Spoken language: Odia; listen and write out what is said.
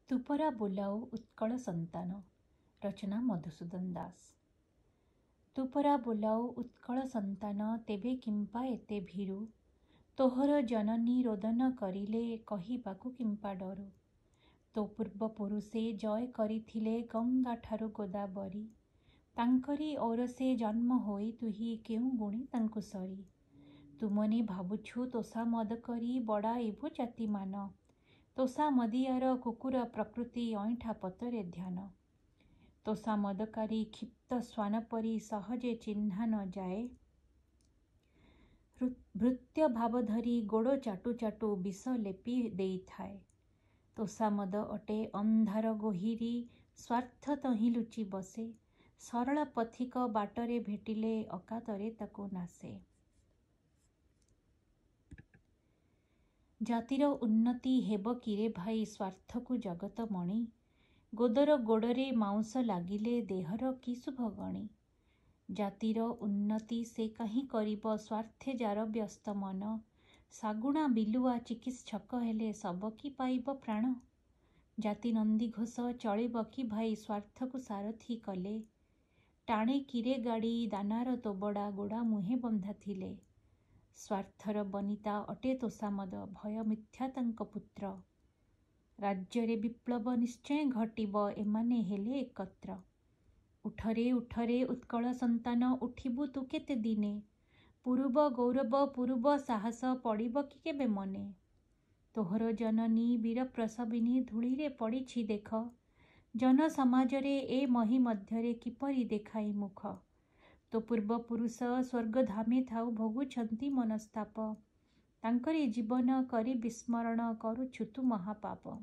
ତୁ ପରା ବୋଲାଉ ଉତ୍କଳ ସନ୍ତାନ। ରଚନା ମଧୁସୂଦନ ଦାସ। ତୁ ପରା ବୋଲାଉ ଉତ୍କଳ ସନ୍ତାନ, ତେବେ କିମ୍ପା ଏତେ ଭୀରୁ? ତୋହର ଜନନୀ ରୋଦନ କରିଲେ କହିବାକୁ କିମ୍ପା ଡରୁ? ତୋ ପୂର୍ବ ପୁରୁଷେ ଜୟ କରିଥିଲେ ଗଙ୍ଗାଠାରୁ ଗୋଦାବରୀ, ତାଙ୍କରି ଔରସେ ଜନ୍ମ ହୋଇ ତୁହି କେଉଁ ଗୁଣେ ତାଙ୍କୁ ସରି? ତୁ ମନେ ଭାବୁଛୁ ତୋଷାମଦ କରି ବଡ଼ାଇବୁ ଜାତିମାନ, ତୋଷାମଦିଆର କୁକୁର ପ୍ରକୃତି ଅଇଁଠା ପତରେ ଧ୍ୟାନ। ତୋଷାମଦକାରୀ କ୍ଷିପ୍ତ ଶ୍ୱାନ ପରି ସହଜେ ଚିହ୍ନା ନ ଯାଏ, ଭୃତ୍ୟ ଭାବ ଧରି ଗୋଡ଼ ଚାଟୁ ଚାଟୁ ବିଷ ଲେପି ଦେଇଥାଏ। ତୋଷାମଦ ଅଟେ ଅନ୍ଧାର ଗୋହିରୀ, ସ୍ୱାର୍ଥ ତହିଁ ଲୁଚି ବସେ, ସରଳ ପଥିକ ବାଟରେ ଭେଟିଲେ ଅକାତରେ ତାକୁ ନାଶେ। ଜାତିର ଉନ୍ନତି ହେବ କିରେ ଭାଇ ସ୍ୱାର୍ଥକୁ ଜଗତ ମଣି? ଗୋଦର ଗୋଡ଼ରେ ମାଉଁସ ଲାଗିଲେ ଦେହର କି ଶୁଭ ଗଣି? ଜାତିର ଉନ୍ନତି ସେ କାହିଁ କରିବ ସ୍ୱାର୍ଥେ ଯାର ବ୍ୟସ୍ତ ମନ, ଶାଗୁଣା ବିଲୁଆ ଚିକିତ୍ସକ ହେଲେ ଶବ କି ପାଇବ ପ୍ରାଣ? ଜାତି ନନ୍ଦିଘୋଷ ଚଳିବ କି ଭାଇ ସ୍ୱାର୍ଥକୁ ସାରଥି କଲେ? ଟାଣେ କିରେ ଗାଡ଼ି ଦାନାର ତୋବଡ଼ା ଗୋଡ଼ା ମୁହେଁ ବନ୍ଧା ଥିଲେ? ସ୍ୱାର୍ଥର ବନିତା ଅଟେ ତୋଷାମଦ, ଭୟ ମିଥ୍ୟା ତାଙ୍କ ପୁତ୍ର, ରାଜ୍ୟରେ ବିପ୍ଳବ ନିଶ୍ଚୟ ଘଟିବ ଏମାନେ ହେଲେ ଏକତ୍ର। ଉଠରେ ଉଠରେ ଉତ୍କଳ ସନ୍ତାନ, ଉଠିବୁ ତୁ କେତେ ଦିନେ? ପୂରୁବ ଗୌରବ ପୂରୁବ ସାହସ ପଡ଼ିବ କି କେବେ ମନେ? ତୋହର ଜନନୀ ବୀରପ୍ରସବିନୀ ଧୂଳିରେ ପଡ଼ିଛି ଦେଖ, ଜନ ସମାଜରେ ଏ ମହୀ ମଧ୍ୟରେ କିପରି ଦେଖାଇ ମୁଖ? ତୋ ପୂର୍ବପୁରୁଷ ସ୍ୱର୍ଗଧାମେ ଥାଉ ଭୋଗୁଛନ୍ତି ମନସ୍ତାପ, ତାଙ୍କରି ଜୀବନ କରି ବିସ୍ମରଣ କରୁଛୁ ତୁ ମହାପାପ।